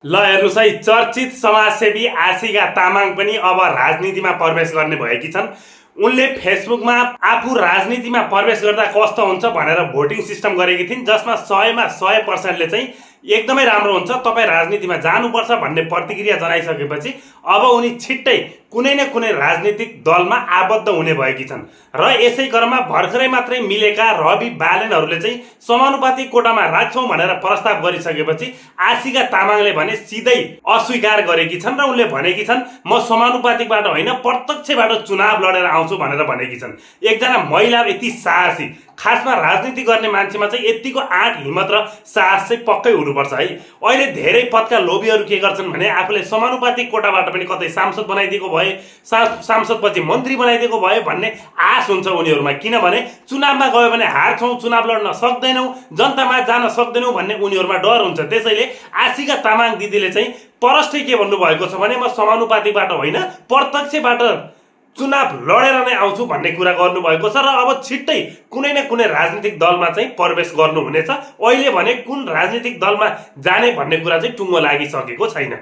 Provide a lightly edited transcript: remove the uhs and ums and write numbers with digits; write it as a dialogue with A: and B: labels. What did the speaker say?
A: ल हेर्नुस् है, चर्चित समाजसेवी आशिका तामाङ पनि अब राजनीतिमा प्रवेश गर्ने भएकी छन्। उनले फेसबुकमा आफू राजनीतिमा प्रवेश गर्दा कस्तो हुन्छ भनेर भोटिङ सिस्टम गरेकी थिइन्, जसमा 100मा 100%ले चाहिँ एकदमै राम्रो हुन्छ, तपाईँ राजनीतिमा जानुपर्छ भन्ने प्रतिक्रिया जनाइसकेपछि अब उनी छिट्टै कुनै न कुनै राजनीतिक दलमा आबद्ध हुने भएकी छन्। र यसै क्रममा भर्खरै मात्रै मिलेका रवि बालेनहरूले चाहिँ समानुपातिक कोटामा राख्छौँ भनेर प्रस्ताव गरिसकेपछि आशिका तामाङले भने सिधै अस्वीकार गरेकी छन् र उनले भनेकी छन् म समानुपातिकबाट होइन प्रत्यक्षबाट चुनाव लडेर आउँछु भनेर भनेकी छन्। एकजना महिला यति साहसी, खासमा राजनीति गर्ने मान्छेमा चाहिँ यतिको आँट, हिम्मत र साहस चाहिँ पक्कै हुनुपर्छ है। अहिले धेरै पदका लोभीहरू के गर्छन् भने आफूले समानुपातिक कोटाबाट पनि कतै सांसद बनाइदिएको भए, सांसदपछि मन्त्री बनाइदिएको भए भन्ने आश हुन्छ उनीहरूमा। किनभने चुनावमा गयो भने हार्छौँ, चुनाव लड्न सक्दैनौँ, जनतामा जान सक्दैनौँ भन्ने उनीहरूमा डर हुन्छ। त्यसैले आशिका तामाङ दिदीले चाहिँ परस्टै के भन्नुभएको छ भने म समानुपातिकबाट होइन प्रत्यक्षबाट चुनाव लडेर नै आउँछु भन्ने कुरा गर्नुभएको छ। र अब छिट्टै कुनै न कुनै राजनीतिक दलमा चाहिँ प्रवेश गर्नुहुनेछ। अहिले भने कुन राजनीतिक दलमा जाने भन्ने कुरा चाहिँ टुङ्गो लागिसकेको छैन।